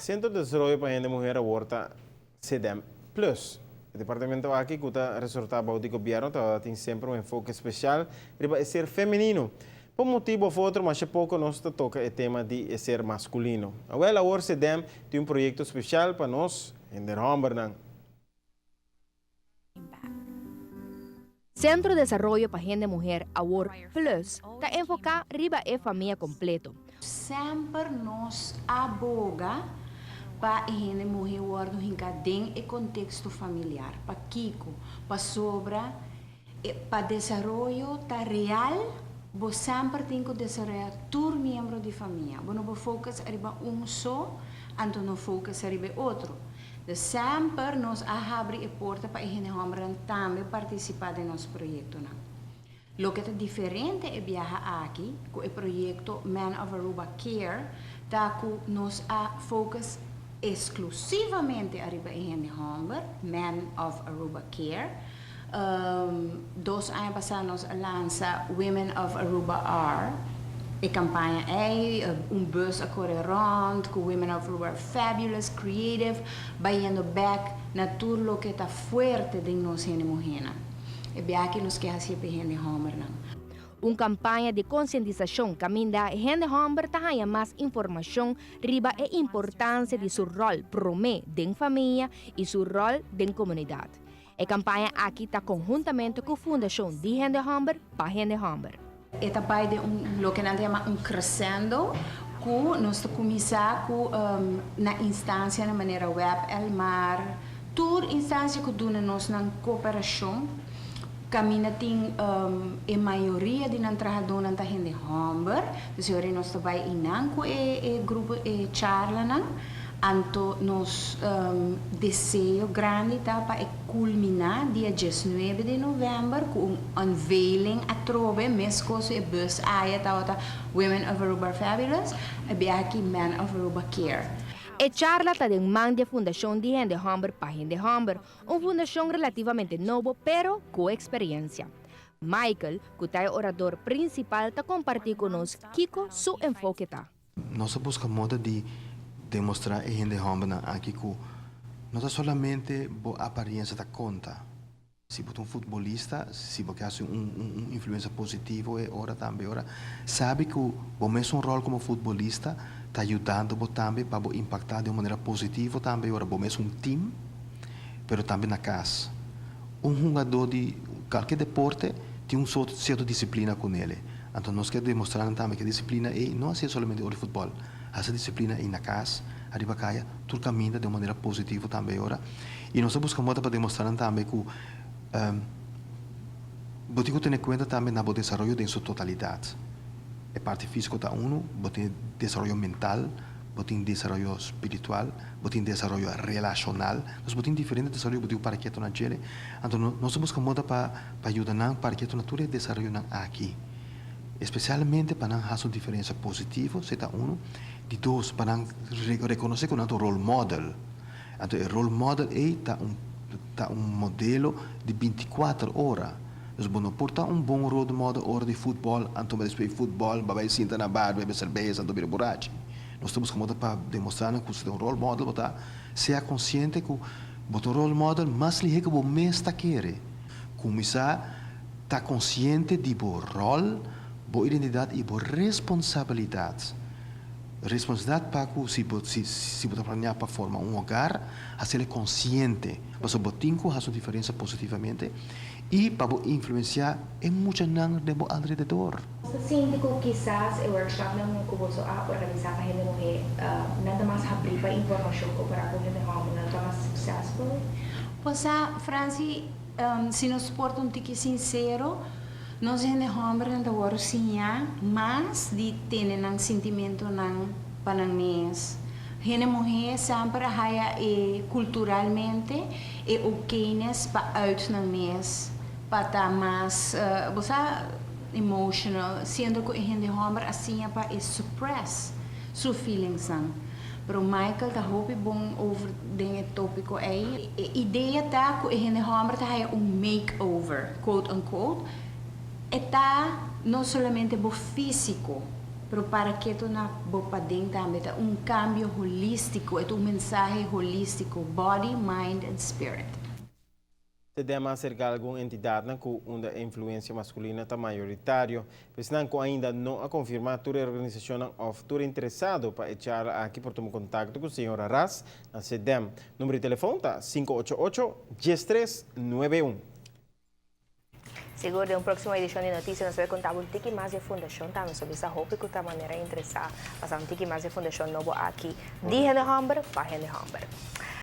Centro de Desaroyo pa Hende Muher awor ta CDEM Plus. E departamento aki cu ta resorta bou di gobierno tabatin semper un enfoke special riba e ser femenino. Pa un motibo of otro masha poco nos ta toca e tema di e ser masculino. Awel awor CDEM tin un proyecto special pa nos hende hombernan. Centro Desaroyo pa Hende Muher awor Plus ta enfoca riba e famia completo. Semper nos a boga pa e hende muhe wordo hinca den e contexto familiar. Pakico? Pasobra e pa desaroyo ta real bo semper tin cu desaroya tur miembro di famia. Bo no por focus ariba un so anto no focus ariba e otro. De semper nos a habri e porta pa e hende hombernan tambe participa den nos proyectonan. Loke ta diferente e biaha aki cu e proyecto Men of Aruba Care ta cu nos a focus exclusivamente ariba e hende homber, Men of Aruba Care. 2 aña pasa nos a lansa Women of Aruba Are, e campaña ey, un bus a core rond cu Women of Aruba are fabulous, creative, bayendo bek na tur loke ta fuerte den nos hende muhernan. E biaha aki nos ke haci'e pa e hende hombernan. Un campaña di concientisacion caminda hende homber ta haña mas informacion riba e importancia di su rol prome den famia y su rol den comunidad. E campaña aki ta conhuntamente cu Fundacion di Hende Homber pa Hende Homber. E ta bai den un loke nan ta yama un crescendo cu nos ta cuminsa cu na instancianan manera Web, Elmar, tur instancia cu duna nos nan cooperacion caminda tin e mayoria di nan trahadornan ta hende homber, dus e ora nos ta bai eynan cu e grupo e charlanan. Anto nos deseo grandi ta pa e culmina dia 19 di november cu un unveiling atrobe, mescos e bus aya tabata Women of Aruba are Fabulous, e biaha aki Men of Aruba Care. E charla ta den man di e Fundacion di Hende Homber pa Hende Homber, un fundacion relativamente nobo pero cu experiencia. Michael, cu ta e orador principal ta comparti cu nos kico su enfoke ta. Nos a buska moda di demostrá e hende hòmbernan aki ku no ta solamente bo apariensia ta konta. Si bo ta un futbolista, si bo ke hasi un un influensia positivo e ora tambe ora sabi ku bo mesun ròl komo futbolista ta yudando bo tambe pa bo impaktá di un manera positivo tambe ora bo mes un tim pero tambe na kas. Un hungadó di kalke deporte tin un sierto disiplina kunele. Anto nos ke demostrá nan tambe ke disiplina ei no a ser solamente ora di futbòl. Hasi disiplina ei na kas, ariba kaya, tur kaminda den un manera positivo tambe e ora. I nos ta buska moda pa demostrá nan tambe ku bo tin ku tene kuenta tambe na bo desaroyo den su totalidat. E parti físiko ta unu, bo tin desaroyo mental, bo tin desaroyo spiritual, bo tin desaroyo relashonal. Nos bo tin diferente desaroyo bo tin ku para ketu na djele. Anto nos ta buska moda pa pa yuda nan para ketu na tur e desaroyonan aki. Espesialmente pa nan hasi un diferensia positivo, esei ta unu. Di dos, pa nan rekonosé ku nan ta un role model. Anto e role model ei ta un ta un modelo di 24 ora. Dus bo no por ta un bon role model ora di futbòl, anto despues di futbòl bo a bai sinta na bar bebe serbesa anto bira burachi. Nos ta buska moda pa demostrá nan ku si ta un role model bo ta sea konsiente ku bo ta un role model mas lihé ku bo mes ta kere. Kuminsá ta konsiente di bo ròl, bo identidat i bo responsabilidat. Responsabilidat pa ku si bo si si bo ta planeá pa forma un hogar, hasiel konsiente pasobra bo tin ku hasi un diferensia positivamente i pa bo influensiá e muchanan den bo alrededor. Bo ta sinti ku kisas e workshopnan ku boso a organisá pa hende muhé nan ta mas habrí pa informashon kompará ku hende hòmber, nan ta mas successful? Bo sa, Franci, si nos por ta un tiki sincero, nos hende hòmbernan ta wòrdu siñá mas di tene nan sintimentonan pa nan mes. Hende muhé semper a haya e kulturalmente e okeines pa uit nan mes, pa ta mas, bo sa, emotional, siendo ku e hende hòmber a siña pa e suppress su feelingsnan. Pero Michael ta hopi bon over den e tópiko ei. E idea ta ku e hende hòmber ta haya un makeover, quote unquote. E ta no solamente bo físiko. Pero para keto na bo paden tambe ta un cambio holistico, e un mensahe holistico, body, mind and spirit. CEDEHM a acerca algun entidad cu unda e influencia masculino ta mayoritario. Pero cu ainda no a confirma, tur organisacion of tur interesado pa e charla aki por tuma contacto cu señor Ras na CEDEHM. Number di telefon ta 588 1391. Sigur, den un proximo edicion di noticia nos ta bay conta un tiki mas di fundacion tambe, sobre e hopi cu ta manera interesa, pasa un tiki mas di fundacion nobo aki, di hende homber pa hende homber.